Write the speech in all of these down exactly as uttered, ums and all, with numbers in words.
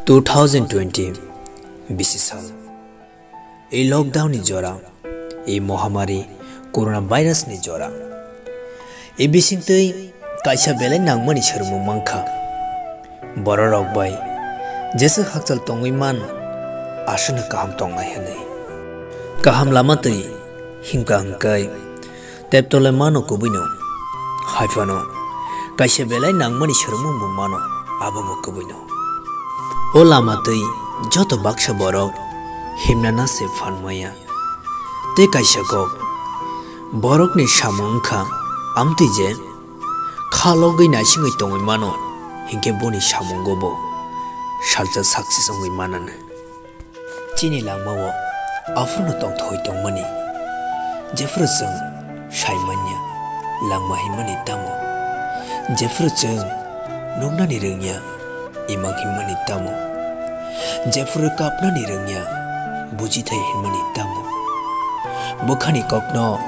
Two thousand twenty bisi sal. I lockdown ni jora, i mohamari corona virus ni jora. I bisingtwi kaisa belai nangmani swrwngmung mankha. Bororok bai jeswk hakchal tongwi man, aswkno kaham tongnai hwnwi. Kaham lama twi himkha hwnkhe teptole mano kubuino. Haiphano kaisa belai nangmani swrwngmung bo mano, abo bo kubuino. O lama twi joto baksa borok himnana se phan maya. Tei kaisa kok, borokni samung wngkha amtwi je kha logwi naisingwi tongwi mano, hinkhe boni samungo bo salsa success wngwi mananw. Chini langmao aphurno tongthogwi tongmani, jephuru chwng sai manya langma hinmani tamo, jephuru chwng nuknani rwngya imang hinmani tamo, jephuru kapnani rwngya bujithai hinmani tamo, bwkhani kokno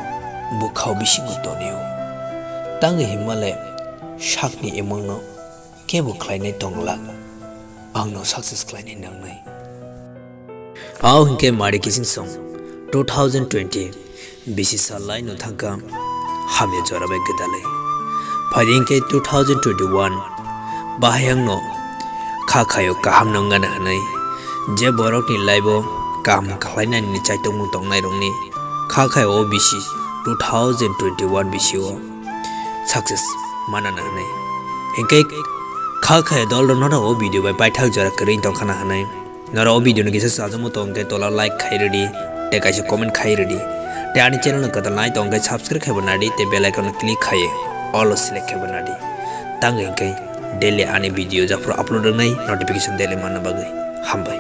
bwkhao bisingo tonio, tangwi hinmale sakni imangno kebo khlainai tongla, angno success khlainai nangnai. Ao hinkhe mari kising song two thousand twenty bisi sal lai no thangkha hamya jora bai gwdalwi. Phaidi hinkhe two thousand twenty-one bahai angno kha khaio kaham no wngana hwnwi, je borokni life o kaham khlainani chaitokmung tongnairokni kha khaio o bisi two thousand twenty-one bisi o success manana hwnwi. Hinkhe kha khaio dol rok no o video bai paithak jora kwrwi tongkhana hwnwi. Norok o video no kisa sajagmo tong khe tola like khai rwdi, tei kaisa comment khai rwdi. Tei ani channel no kwtal nai tong khe subscribe khai bo nadi, tei bell icon no click khai all o select khai bo nadi. Tang hinkhe daily ani video japhuru upload wngnai notification daily manna bagwi. Hambai.